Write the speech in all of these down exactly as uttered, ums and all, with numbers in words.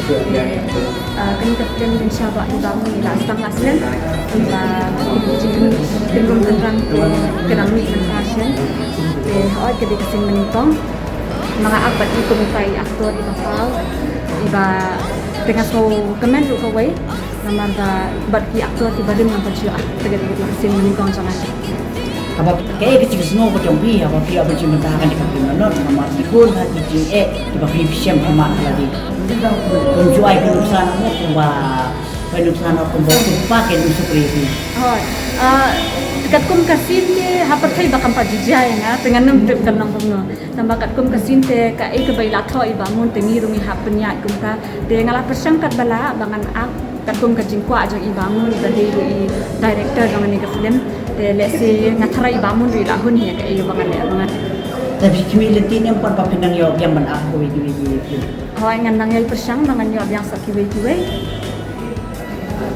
Te, ah, kane ka film Dien Sha Bah Iba Ngun i la sdang la snem. Kumba jingkynrum kynrang te ka dang mih mynta shen. Te hooid ka dei ka sien banyngkong. Nga la act bad i kum utai i actor iba paw, iba, te nga sngewkmen ruh kawei. Namar ba bad ki actor kiba rim ngam pat shu act, te ka dei ka sien banyngkong jong nga. Haba kaei ka jingsngew ka jong phi haba phi ïoh ban shim bynta ha kane ka film Lanot, namar ki bun ha ki jingeh kiba phi shem ha lade. Kumjuh ai ka nuksan mo kumba, ka nuksan kumba kumba ka nuksan phi. Hooid. Ah, katkum ka sien te ha pyrthei ba kam pat ju jia ïa nga, te ngan ym tip kan long kumno. Tangba katkum ka sien te kaei kaba i la thoh i Bah Mun te ngi ruh ngi hap pynïaid kumta. Te nga la pyrshang katba lah ba ngan act katkum ka jingkwah jong i Bah Mun iba dei ruh i director jong kane ka film. Te lehse nga tharai i Bah Mun ruh i la hun ïa kaei ba ngan leh ba ngan. Te phi khmih lynti ne em pat ba phin nang ïoh biang ban act kawei kawei ki film? Hooid, ngan nang ïai pyrshang ba ngan ïoh biang sa kiwei kiwei.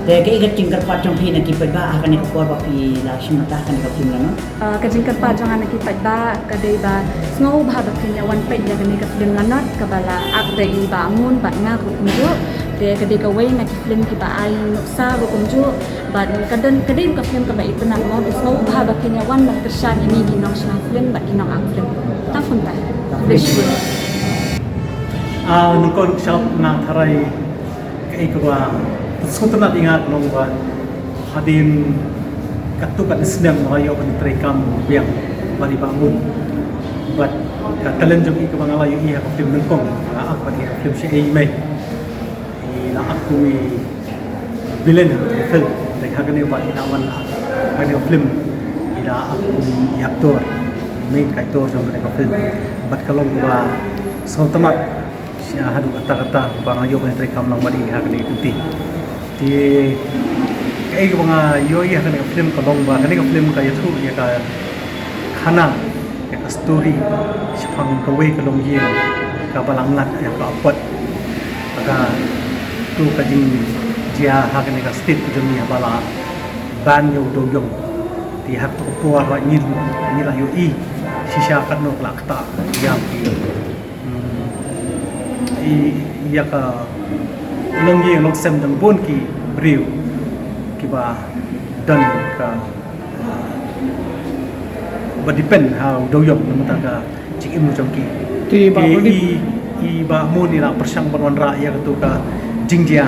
Te kaei ka jingkyrpad jong phi na ki paidbah ha kane ka por ba phi la shim bynta ha kane ka film Lanot? Ah, ka jingkyrpad jong nga na ki paidbah ka dei ba sngewbha ba phin ïa wan peit ïa kane ka film Lanot kaba la act da i Bah Mun bad nga ruh kumjuh. Te ka dei kawei na ki film kiba ai nuksa ruh kumjuh bad ka don, ka dei ruh ka film kaba itynnad mo, te sngewbha ba phin ïa wan ban kyrshan ïa ngi ki nongshna film bad ki nong-act film. Tang kumta. Khublei shibun. Ah, nyngkong shuh nga tharai kaei kaba sngewtynnat ïa nga ka long ba hadien katto katne snem nga la ïoh ban treikam biang bad i Bah Mun. Bad ka talent jong i kaba nga la ïohi ha ka film nyngkong, nga la act bad i ha ka film Shaei Mei. I la act kum i villain ha ka film. Te ha kane bad i la wan ha kane ka film i la act kum i actor, main actor jong kane ka film. Bad ka long kaba sngewtynnat shisha haduh katta katta ba nga ïoh ban treikam lang bad i ha kane ka kynti. Te kaei kaba nga ïohi ha kane ka film ka long ba kane ka film ka ïathuh ïa ka khana, ïa ka story shaphang kawei ka longïing kaba la ngat ïa ka apot. Kata to ka jingjia ha kane ka state ka jong ngi haba la ban ïa u dewïong. Te ha kato ka por ba ngi, ngi la ïohi shisha katno ka la ktah ïa ki, hmm, i, ïa ka longïing longsem jong bun ki briew kiba don ka, ah, ba depend ha u dewïong na bynta ka jingim jong ki. Te Bah Pradip, i, i Bah Mun i la pyrshang ban wanrah ïa kato ka jingjia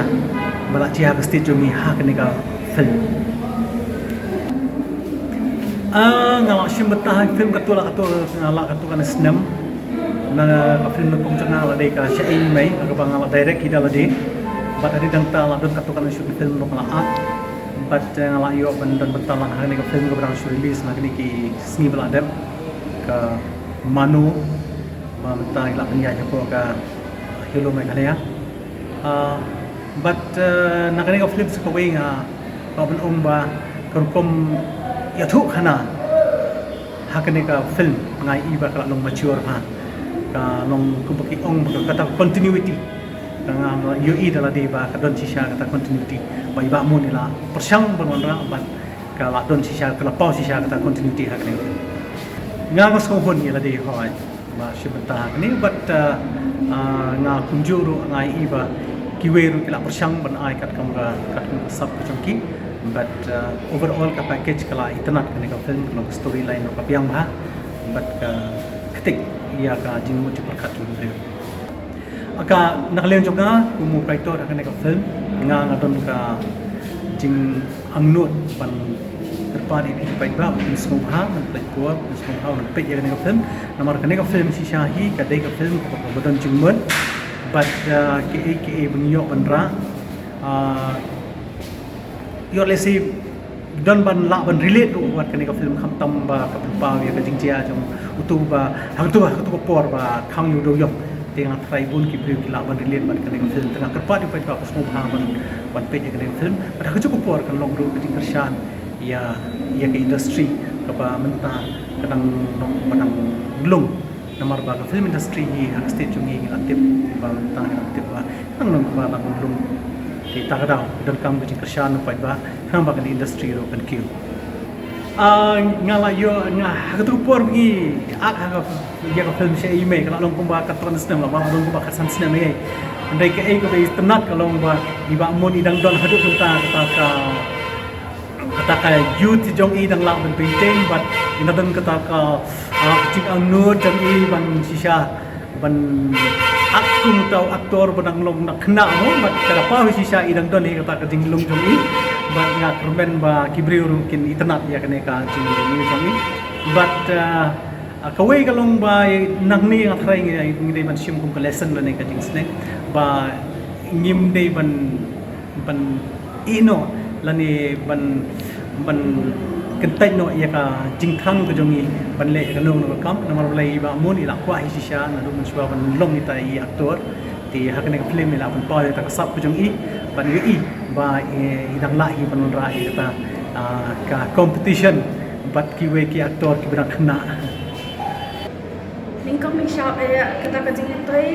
ba la jia ha ka state jong ngi ha kane ka film. Ah, nga la shim bynta ha film katto la katto, nga la katto katne snem. Na ka film nyngkong jong nga la dei ka Shaei Mei, kaba nga la direct hi da lade. Bad hadien nangta la don katto katne shuh ki film ba nga la act. Bad, eh, nga la ïoh ban don bynta lang ha kane ka film kaba dang shu release na kine ki sngi ba la dep, ka Mano, ba mynta ngi la pynïaid hapoh ka Hello Meghalaya. Ah, bad, eh, na kane ka film sa kawei nga kwah ban ong ba ka rukom ïathuh khana ha kane ka film nga ïohi ba ka la long mature bha. Ka long kumba ki ong ba kata continuity. Ka nga ïohi da lade ba ka don shisha kata continuity. Ba i Bah Mun i la pyrshang ban wanrah bad ka la don shisha, ka la paw shisha kata continuity ha kane ka film. Nga nga sngewhun ïa lade hooid ba shim bynta ha kane bad, ah, ah, nga kumjuh ruh nga ïohi ba kiwei ruh ki la pyrshang ban ai katkam ka, katkam ka sap ka jong ki. Bad, ah, overall ka package ka la itynnad kane ka film, ka long ka storyline ruh ka biang bha bad ka ktik ïa ka jingmut jingpyrkhat jong ki briew. Ka na ka liang jong nga kum u kaitor ha kane ka film, nga nga don ka jingangnud ban kyrpad ïa phi ki paidbah ba phin sngewbha ban peit por, phin sngewbha ban peit ïa kane ka film. Namar kane ka film shisha hi ka dei ka film kaba, kaba don jingmut bad, ah, kiei kiei ba ngi ïoh ban rah, ah, ïoh lehse don ban lah ban relate ruh bad kane ka film khamtam ba ka pynpaw ïa ka jingjia jong uto ba ha kato, ha kato ka por ba khang ïa u dewïong. Te nga tharai bun ki briew ki lah ban relate bad kane ka film. Te nga kyrpad ïa u paidbah ba sngewbha ban, ban peit ïa kane ka film. Bad ha kajuh ka por kan long ruh ka jingkyrshan ïa, ïa ka industry kaba mynta ka dang long, ba dang lung. Namar ba ka film industry hi ha ka state jong ngi ngi la tip ba mynta ngi la tip ba nang nang ba nang lum. Te ta ka daw donkam ka jingkyrshan u paidbah khnang ba ka industry ruh kan kiew. Ah, nga la ïoh, nga ha kato ka por ngi act ha ka, ïa ka film Shaei Mei ka la long kumba ka tran snem la, ba la long kumba ka san snem ïa. Hynrei kaei kaba i tynnat ka long ba i Bah Moon i dang don haduh mynta kata ka, kata ka youth jong i dang lah ban maintain, bad i dang don kata ka, ah, ka jingangnud jong i ban shisha ban act kum uta u actor ba dang long na khynnah mo, bad ka da paw hi shisha i dang don hi kata ka jinglong jong i. Bad nga kyrmen ba ki briew ruh kin i tynnat ïa kane ka jinglong jong i. Bad, ah, ah, kawei ka long ba nangne nga tharai ngi, ngi dei ban shim kum ka lesson lane ka jingsneng ba ngim dei ban, ban ïeh noh lane ban, ban kyntait noh ïa ka jingthrang ka jong i ban leh kano kano ka kam. Namar balei, i Bah Moon i la kwah hi shisha naduh mynshuwa ban long ita i actor. Te ha kane ka film i la pynpaw ïa kata ka sap ka jong i, ban ïohi ba i, i dang lah hi ban wanrah ïa kata, ah, ka competition bad kiwei ki actor kiba dang khynnah. Nyngkong nyngshap, eh, kata ka jingmyntoi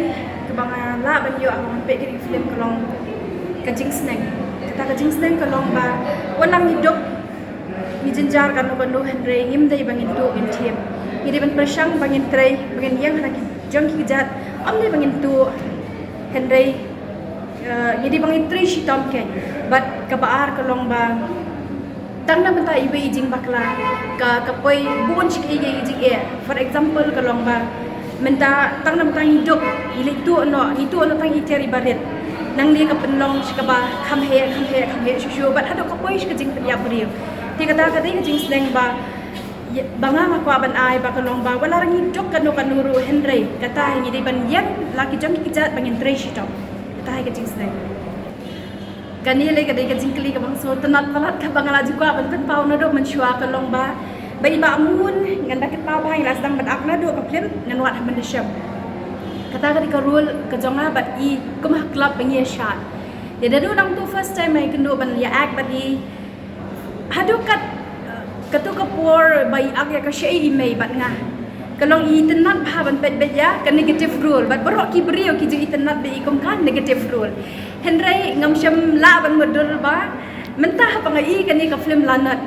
kaba nga lah ban ïoh haba nga peit kane ka film ka long ka jingsneng. Kata ka jingsneng ka long ba wat la ngi duk, ngi jynjar kano kano, hynrei ngim dei ba ngin tuh ngin thiem. Ngi dei ban pyrshang ba ngin trei, ba ngin ïeng ha ki jong ki kjat. Ym dei ba ngin tuh, hynrei, eh, ngi dei ba ngin trei shitom kein. Bad kaba ar ka long ba tang na bynta iwei i jingbakla ka, ka poi bun shi kaei kaei i jingeh. For example, ka long ba mynta tang na bynta ngi duk, ngi leit tuh noh, ngi tuh noh tang i tiar i barit. Nangne ka pynlong shi kaba kham heh, kham heh, kham heh shuh shuh, bad haduh ka poi shi ka jingpynïap briew. Te kata ka dei ka jingsneng ba, ïa, ba nga nga kwah ban ai ba ka long ba wat la ngi duk kano kano ruh, hynrei kata hi ngi dei ban ïeng la ki jong ki kjat ba ngin trei shitom. Kata hi ka jingsneng. Kane lei ka dei ka jingkylli kaba nga sngewtynnat palat kaba nga la ju kwah ban pynpaw naduh mynshuwa ka long ba, ba i Bah Moon ngan da kynmaw ba ngi la sdang ban act naduh ka film Ngan Wad Ha Mynshem. Kata ka dei ka role ka jong nga bad i kum ha club ba ngi ïa shad. Te naduh nangtu first time ba ngi kynduh ban ïa act bad i, haduh kat, katu ka por ba i act ïa ka Shaei I Mei bad nga, ka long i tynnat bha ban peit beit ïa ka negative role, bad baroh ki briew ki ju i tynnat beit i kum ka negative role. Hynrei ngam shym lah ban mutdur ba mynta haba nga ïohi kane ka film Lanot,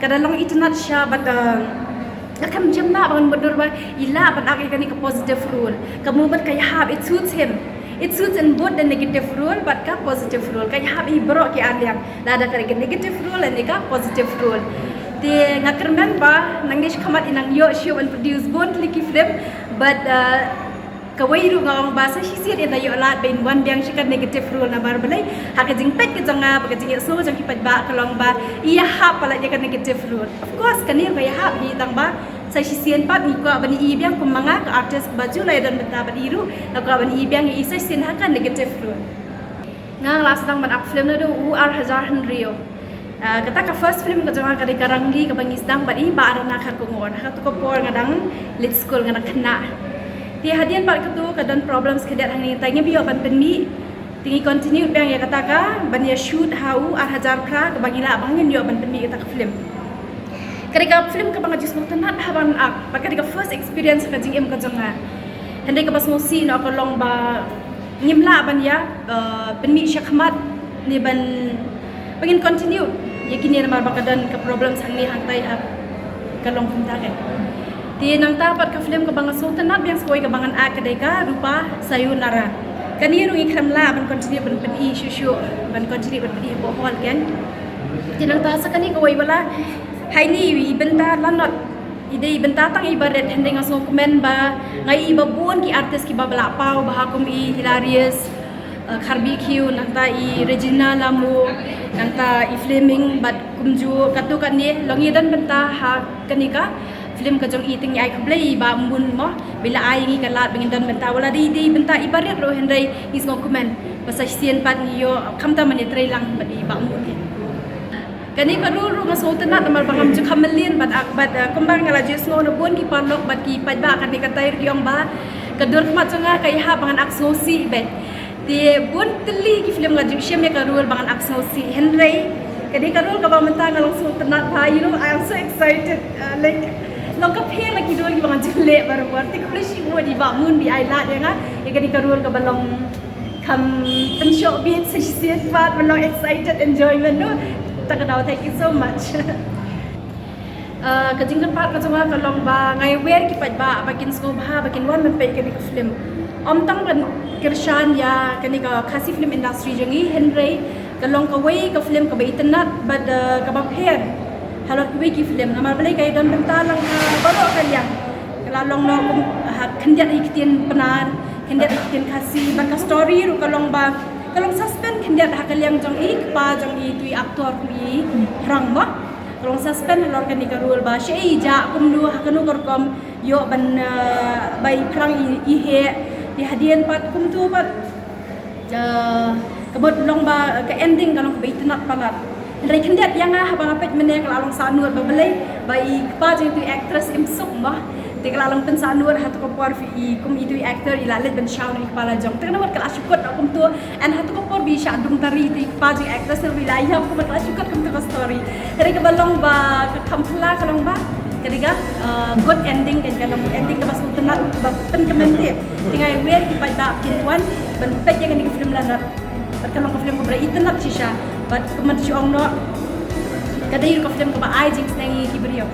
ka da long i tynnat shisha bad, eh, ngam shym lah ban mutdur ba i lah ban act ïa kane ka positive role. Ka mut ba ka ïahap, it suits him. It suits in both the negative role bad ka positive role. Ka ïahap ïa baroh ki arliang, lada ka dei ka negative role lane ka positive role. Te nga kyrmen ba nangne shakhmat i nang ïoh shuh ban produce bun tylli ki film, bad, uh, kawei ruh nga ong ba sa shisien in da ïoh lad ba in wan biang sha ka negative role. Namar balei? Ha ka jingpeit ka jong nga bad ka jingïohsngew jong ki paidbah ka long ba i ïahap palat ïa ka negative role. Of course kane ruh ka ïahap hi, tang ba sa shisien pat ngi kwah ban ïohi biang kum ma nga ka artist ba ju la ïadon bynta bad i ruh, nga kwah ban ïohi biang ïa i sa shisien ha ka negative role. Nga la sdang ban act film naduh u ar hajar hynriew. Ah, kata ka first film ka jong nga ka dei ka Rangli kaba ngi sdang bad i Bah Arana Kharkongor. Ha katu ka por nga dang leit skul, nga dang khynnah. Te hadien pat katu ka don problems khyndiat hangne, te ngim ïoh ban pynmih. Te ngi continue biang ïa kata ka ban ïa shoot ha u ar hajar phra kaba ngi lah ba ngin ïoh ban pynmih kata ka film. Ka dei ka film kaba nga ju sngewtynnat bha ban act, bad ka dei ka first experience ka jingim ka jong nga. Hynrei kaba sngewsih noh ka long ba ngim lah ban ïa, eh, pynmih shakhmat ne ban, ba ngin continue ïa kine namar ba ka don ka problems hangne hangtai ha ka long kumta kein. Te nangta pat ka film kaba nga sngewtynnat biang sa kawei kaba ngan act ka dei ka Rupa Sayonara. Kane ruh ngi khlem lah ban continue ban pyni shuh shuh, ban continue ban pyni hapoh hall kein. Te nangta sa kane kawei ba la, ha ine i bynta Lanot, i dei i bynta tang i barit, hynrei nga sngewkmen ba nga ïohi ba bun ki artist kiba la paw bha kum i Hilarious, eh, Kharbih Khiew, nangta i Regina Lambu, nangta i Fleming, bad kumjuh katto katne, long ïadon bynta ha kane ka film ka jong i. Te ngi ai khublei i Bah Moon mo, ba i la ai ngi ka lad ba ngin don bynta, wat la dei i dei bynta i barit ruh hynrei ngi sngewkmen ba sa shisien pat ngi ïoh khamtam ban ïatreilang bad i Bah Moon. Kane ka role ruh nga sngewtynnat namar ba ngam ju kham mlien bad act, bad, eh, kumba nga la ju sngew na bun ki paralok bad ki paidbah kane ka taïew ki ong ba ka dur khmat jong nga ka ïahap ba ngan act sngewsih beit. Te bun tylli ki film nga ju shim ïa ka role ba ngan act sngewsih, hynrei kane ka role kaba mynta nga long sngewtynnat bha, you know, I am so excited, uh, like, long ka pher na ki role kiba nga ju leh baroh. Te khublei shibun i Bah Moon ba i ai lad ïa nga ïa kane ka role kaba long kham pynshoh beit sa shisien pat, ba long excited, enjoyment, no. Ta ka daw, thank you so much. Uh, ka jingkyrpad ka jong nga ka long ba nga ïawer ki paidbah ba kin sngewbha ba kin wan ban peit kane ka film. Ym tang ban Kyrshan ïa kane ka Khasi film industry jong ngi, hynrei ka long kawei ka film kaba itynnad bad, eh, kaba pher halor kiwei ki film. Namar balei ka ïadon bynta lang ha baroh ka liang. Ka la long noh kum ha khyndiat ha ki ktien Pnar, khyndiat ha ki ktien Khasi, bad ka story ruh ka long ba, ka long suspense khyndiat ha ka liang jong i kpa jong i tu i actor kum i Phrang mo. Ka long suspense halor kane ka role ba shaei i jah, kumno, ha kano ka rukom ïoh ban, eh, ba i Phrang i, i heh, te hadien pat kumtu pat, eh, ka mut long ba ka ending ka long kaba itynnad palat. Hynrei khyndiat ïa nga haba nga peit mynne ka la long sahnud ba balei ba i kpa jong itu i actress im suk mo. Te ka la long pynsahnud ha tu ka por phi i kum itu i actor i la leit ban shaw na i kpa la jong. Te ka namar ka la shu kut kumtu, and ha tu ka por ba i shah dung tari itu i kpa jong i actress, ne ba i la ïap kumta, ka la shu kut kumtu ka story. Hynrei kaba long ba ka kham phylla ka long ba ka dei ka, uh, good ending, kan, ka long ending kaba sngewtynnad, kaba pynkmen te. Te nga ai wer ki paidbah kin wan ban peit ïa kane ka film Lanot. Bad ka long ka film kaba itynnad shisha. Bad kumba shu ong noh, ka dei ka film kaba ai jingsneng ïa ki briew.